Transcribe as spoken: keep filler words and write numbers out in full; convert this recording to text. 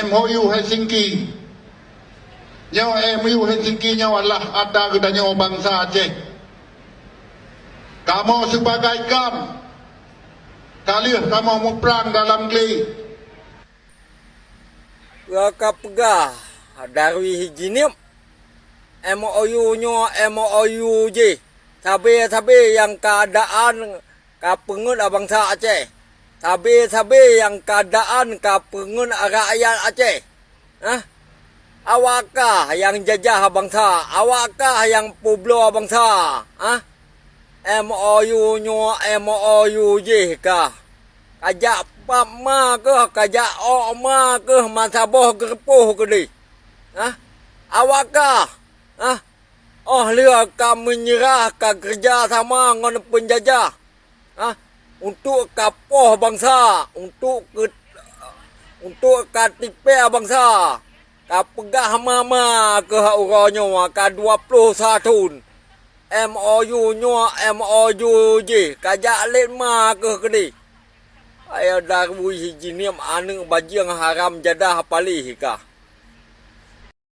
M O U Helsinki. Nyoe M O U Helsinki nyoe adalah ata geutanyoe bansa Aceh. Kamoe sibagai GAM, ka lheueh kamoe muprang dalam glé. Ka peugah Darwis Jinib, M O U nyoe M O U jih, sabe-sabe nyang keuadaan ka peungeut bansa Aceh. Sabe-sabe nyang keuadaan ka peungeut rakyat Aceh. Hah? Awak kah nyang jajah bansa, awak kah nyang peubloe bansa. Hah? M O U nyoe M O U jih kah. Kajak pap ma keuh, kajak ôk ma keuh, meusaboh geureupôh keudeh. Hah? Awak kah. Hah? Óh lheueh ka meunyeurah ka keureuja sama ngon peunjajah, ah, untuk ka poh bansa, untuk keu-, untuk ka tipée bansa, ka peugah ma-ma keuh uroe nyoe ka dua ploh sa thon. M O U nyoe M O U jih, kajak lét ma keuh keudeh. Ayah Darwis Jinib aneuëk bajeueng haram jadah paléh kah.